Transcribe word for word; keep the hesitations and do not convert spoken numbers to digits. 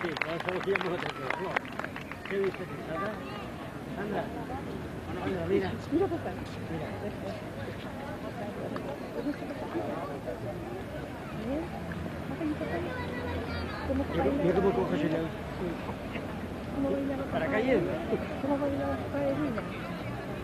Sí, vamos a ver si vamos a hacer todo, ¿no? ¿Qué dices, Sandra? Sandra, bueno, venga, mira. Mira, papá. Mira. Mira, mira cómo coges el... ¿Cómo baila la bailarina? ¿Cómo baila la bailarina?